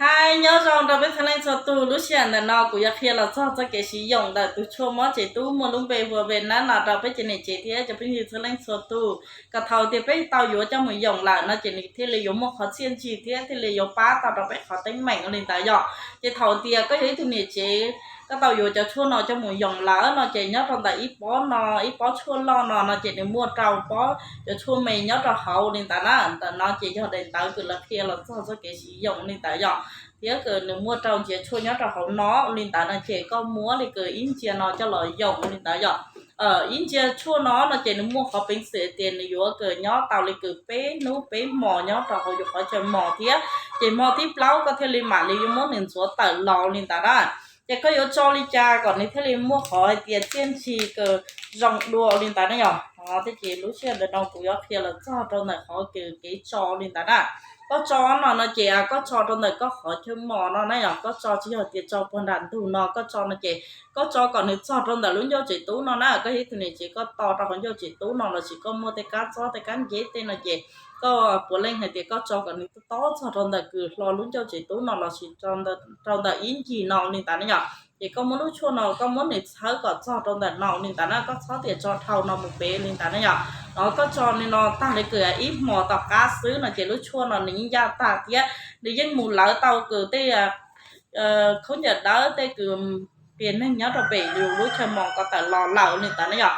Hais nyob zoo rau peb txhua leej txhua tus, lub sij hawm ntawm no kuv yuav qhia los txog txoj kev siv yoom ntawm tus tshuaj mob tsev tub muaj lub npe hu ua Venus no rau peb cov niam tsev thiab cov phooj ywg txhua leej txhua tus, kom thaum tias peb tau yuav coj mus yoom lawm no ces nws thiaj li yuav muaj qhov txiaj ntsig thiab thiaj li yuav pab tau rau peb qhov teeb meem li ntawd yom. Ces thaum tias koj yog ib tug niam tsev, koj tau yuav cov tshuaj no coj mus yoom lawm no ces nyob rau ntawm ib pob no, ib pob tshuaj loj no no ces nws muaj rau pob cov tshuaj me nyob rau hauv li ntawd na. Ntawm no ces yog daim ntawv kws lawv qhia los txog txoj kev siv yoom li ntawd yom, thiab kws nws muaj rau ntsiav tshuaj nyob rau hauv no li ntawd no ces koj muab li kws ib ntsia no coj los yoom li ntawd yom. Ib ntsia tshuaj no no ces nws muaj qhov peev xwm tias nws yuav kws nyob tau li kws peb hnub peb hmos nyob rau hauv yus qhov chaw mos thiab, ces hmo thib plaub koj thiaj li mam li yuav muab nws ntxuav tawm los li ntawd na. Ces koj yuav tso li cas kom nws thiaj li muaj qhov hais tias txiaj ntsig kws zoo dua li ntawd na yom. Thiab ces lub sij hawm ntawm no kuv yuav qhia los txog rau ntawm qhov kws kev tso li ntawd na. Koj tso no no ces koj tso rau ntawm koj qhov chaw mos no na yom, koj tso tsis yog tias tso puag nram ntug no, koj tso no ces koj tso kom nws txog rau ntawm lub ncauj tsev tub no na. Koj yog ib tug niam tsev koj to rau hauv ncauj tsev tub no lossis koj muaj tej kab txob tej kab nceb tej no ces koj puav leej hais tias koj tso kom nws tob txog rau ntawm kws hlo lub ncauj tsev tub no lossis rau ntawm ib ncig no li ntawd na yom. Ces koj muab lub tshuaj no koj muab nws txhawb kom txog rau ntawm no li ntawd na, koj txhob tias tso dhau no mus pem li ntawd na yom. No koj tso li no tag li kws ib hmos tom qab xwb no ces lub tshuaj no nws yeej ncaj tag thiab nws yeej mus lawv tau kws tej khaub ncaws dawb tej kws qias neeg nyob rau pem yus lub chaw mos ko tawm los lawm li ntawd na yom.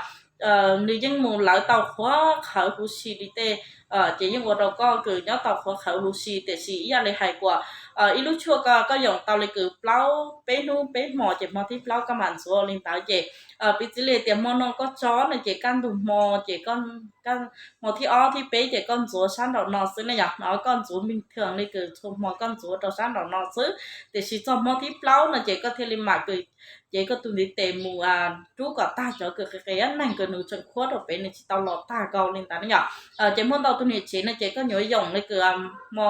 Nws yeej mus lawv tau qhuav qhawv huv si li tej, ces yeej ua rau koj kws nyob tau qhuav qhawv huv si. Tiam sis ib yam li hais kuas ib lub tshuaj ko koj yoom tau li kws plaub peb hnub peb hmos ces hmo thib plaub koj mam ntxuav li ntawd ces piv txwv li tias hmo no koj tso no ces kaj ntug hmo ces hmo thib ob thib peb ces koj ntxuav sab nraum no xwb ne yom. No koj ntxuav me thiam li kws txhua hmo koj ntxuav rau sab nraum no xwb, tiam sis txog hmo thib plaub no ces koj thiaj li mam kws cev koj tus ntiv tes mus rub kom tag cov kws qias qias neeg kws nws tseem khuab rau pem nws tsis tau los tag nkaus li ntawd ne yom. Ces muaj ntau tus niam tsev no ces koj nyuam yoom li kws hmo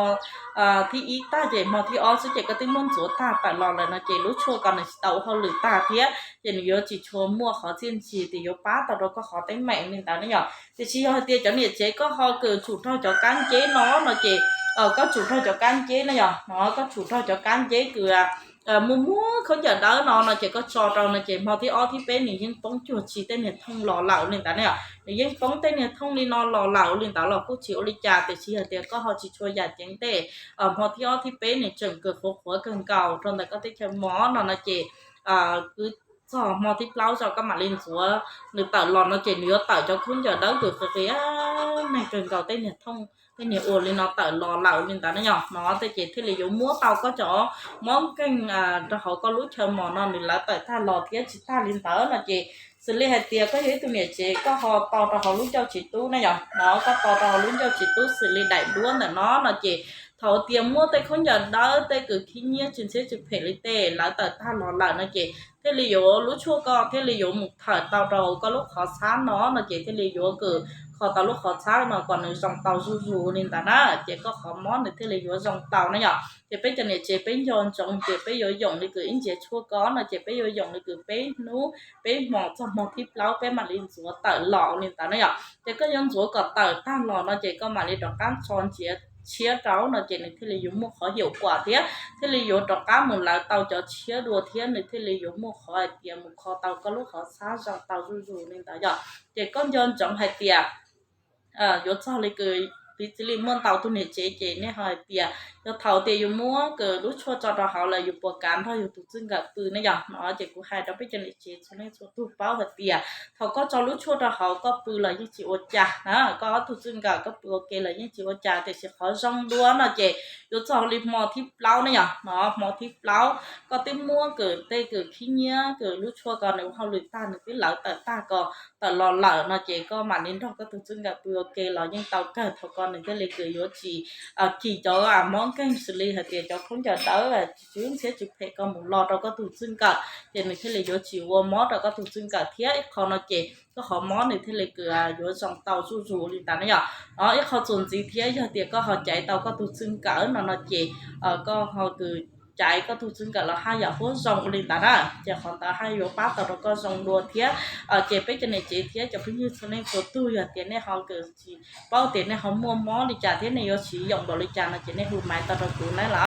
thib ib tag ces hmo thib ob xwb ces koj twb muab ntxuav tag tawm los lawm no ces lub tshuaj ko nws tsis tau ua hauj lwm tag thiab ces nws yuav tsis tshua muaj qhov txiaj ntsig tias yuav pab tau rau koj qhov teeb meem li ntawd ne yom. Tiam sis yog hais tias cov niam tsev koj ho kws tsum raug cov kab nceb no no ces koj tsum raug cov kab nceb na yom, no koj tsum raug cov kab nceb kws muaj muaj khaub ncaws dawb no no ces koj tso rau no ces hmo thib ob thib peb nws yeej poob cuag tsis tej niag thooj los lawm li ntawd ne yom. Nws yeej poob tej niag thooj li no los lawm li ntawd los kuj tsis ua li cas, tiam sis yog tias koj ho tsis tshua yam ceev tej, hmo thib ob thib peb nws tseem kws qhuav qhuav kawg nkaus rau ntawm koj teb chaws mos no no ces kwv txog hmo thib plaub tso koj mam li ntxuav nws tawm los no ces nws yuav tawm cov khaub ncaws dawb kws qias qias neeg kawg nkaus tej niag thooj tej niag ua li no tawm los lawm li ntawd ne yom. No tej ces thiaj li yuav muab tau koj cov mob nkeeg rau hauv koj lub chaw mos no nws lawv tawm tag los thiab tsis tag li ntawd no ces xws li hais tias koj yog ib tug niam tsev koj ho to rau hauv lub ncauj tsev tub ne yom, no koj to rau hauv lub ncauj tsev tub xws li daim duab ntawm no no ces thaum tias muaj tej khaub ncaws dawb tej kws khib nyiab tsis ntxhiab tsis phem li tej lawv tawm tag los lawm no ces thiaj li yuav lub tshuaj ko thiaj li yuav mus thawm tau rau koj lub qhov txhab no no ces thiaj li yuav kws kho tau lub qhov txhab no kom nws zoo tau zuj zus li ntawd na, ces koj qhov mob nws thiaj li yuav zoo tau na yom. Ces peb cov niam tsev peb nco ntsoov tias peb yuav yoom li kws ib ntsia tshuaj ko no ces peb yuav yoom li kws peb hnub peb hmos txog hmo thib plaub peb mam li ntxuav tawm los li ntawd na yom. Ces koj yuav ntxuav kom tawm tag los no ces koj mam li rov qab tso ntsiav tshiab rau no ces nws thiaj li yuav muaj qhov hiaum kuam thiab thiaj li yuav rov qab mus lawv tau cov tshiab dua thiab nws thiaj li yuav muaj qhov hais tias mus kho tau koj lub qhov txhab zoo tau zuj zus li ntawd yom. Ces koj nco ntsoov hais tias yuav txog li kws piv txwv li muaj ntau tug niam tsev ces nej ho hais tias yog thaum tias yus muab kws lub tshuaj tso rau hauv lawm yus puas kav nrog yus tus txij nkawm pw ne yom. No ces kuv hais rau peb cov niam tsev txhua leej txhua tug paub hais tias thaum koj tso lub tshuaj rau hauv koj pw los yeej tsis ua cas na, koj ob tug txij nkawm koj pw ua ke los yeej tsis ua cas, tiam sis qhov zoo dua no ces yuav txog li hmo thib plaub ne yom. No hmo thib plaub koj twb muab kws tej kws khib nyiab kws lub tshuaj ko nws ua hauj lwm tag nws twb lawv tawm tag ko tawm los lawm no ces koj mam li nrog koj tus txij nkawm pw ua ke los yeej tau kawg, thaum ko nws thiaj li kws yuav tsis kis cov mob nkeeg xws li hais tias cov khaub ncaws dawb tsis ntxhiab tsis phem ko mus los rau koj tus txij nkawm ces nws thiaj li yuav tsis ua mob rau koj tus txij nkawm thiab ib qho no ces koj qhov mob nws thiaj li kws yuav zoo tau zuj zus li ntawd na yom. Ib qho txuas ntxiv thiab yog tias koj ho caiv tau koj tus txij nkawm no no ces koj ho kws caiv koj tus txij nkawm los haj yam huab zoo li ntawd na, ces qhov ntawd haj yuav pab tau rau koj zoo dua thiab. Ces peb cov niam tsev thiab cov phooj ywg txhua leej txhua tug yog tias nej ho kws tsis paub tias nej ho muaj mob li cas thiab nej yuav siv yoom npaum li cas no ces nej hu maiv tau rau kuv na lawm.